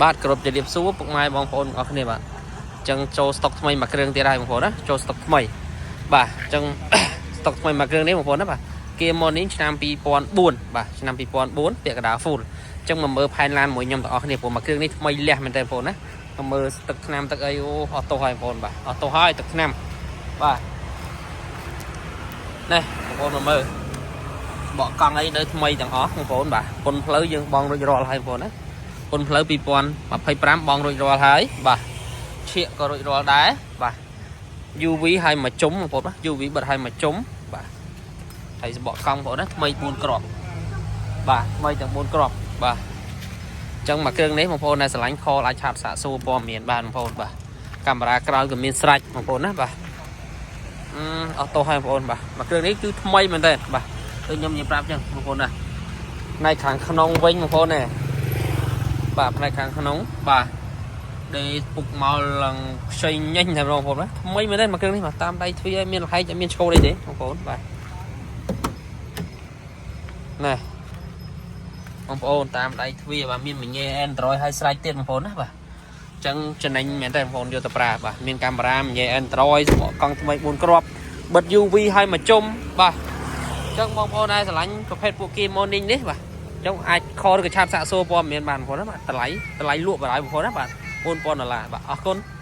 បាទគ្រប់ជម្រាបសួរពុកម៉ែបងប្អូនទាំងអស់គ្នាបាទអញ្ចឹងចូលស្តុកថ្មីមួយគ្រឿងទៀតហើយបងប្អូនណាចូលស្តុកថ្មីបាទអញ្ចឹង ស្តុកថ្មីមួយគ្រឿងនេះបងប្អូនណាបាទ Kia Morning ឆ្នាំ2004បាទឆ្នាំ2004ពាក់កណ្ដាល full អញ្ចឹងមកមើលផែនឡានមួយខ្ញុំទាំងអស់គ្នាព្រោះមួយគ្រឿងនេះថ្មីលះមែនតើបងប្អូនណាមកមើលទឹកថ្នាំទឹកអីអូអស់ទោសហើយបងប្អូនបាទអស់ទោសហើយទឹកថ្នាំបាទនេះបងប្អូនមកមើលបកកង់អីនៅថ្មីទាំងអស់បងប្អូនបាទពុនផ្លូវយើងបងរួចរាល់ហើយបងប្អូនណា ពុនផ្លូវ2025បងរួចរាល់ហើយបាទឈៀកក៏រួចរាល់ដែរបាទ UV ហើយមួយជុំបងប្អូនបាទ UV បិទហើយមួយជុំបាទហើយសបកកង់បងប្អូនណាថ្មី4គ្រាប់បាទថ្មីទាំង4គ្រាប់បាទអញ្ចឹងមួយគ្រឿងនេះបងប្អូនដែលស្រឡាញ់ call អាច chat សាកសួរព័ត៌មានបានបងប្អូនបាទកាមេរ៉ាក្រោយក៏មានស្រេចបងប្អូនណាបាទអឺអស់ទោសហើយបងប្អូនបាទមួយគ្រឿងនេះគឺថ្មីមែនតើបាទដូចខ្ញុំនិយាយប្រាប់អញ្ចឹងបងប្អូនណាផ្នែកខាងក្នុងវិញបងប្អូនណា បាទផ្នែកខាងក្នុងបាទដេពុកមកឡើងខ្ចីញញតែបងប្អូនណាថ្មីមែនទេមួយគ្រឿងនេះបាទតាមដៃទ្វារមានលហែកអត់មានឆ្កូលអីទេបងប្អូនបាទណែបងប្អូនតាមដៃទ្វារបាទមានមញ៉េ Android ហើយស្រេចទៀតបងប្អូនណាបាទអញ្ចឹងចំណេញមែនទេបងប្អូនយកទៅប្រើបាទមានកាមេរ៉ាមញ៉េ Android សបកកង់ថ្មី4គ្រាប់បិទ UV ហើយមួយជុំបាទអញ្ចឹងបងប្អូនដែលស្រឡាញ់ប្រភេទពួក Kia Morning នេះបាទ ចុងអាច call ឬក៏ chat សាកសួរព័ត៌មានបានបងប្អូនណាបាទតម្លៃតម្លៃលក់បណ្ដោយបងប្អូនណាបាទ4000ដុល្លារបាទអរគុណ។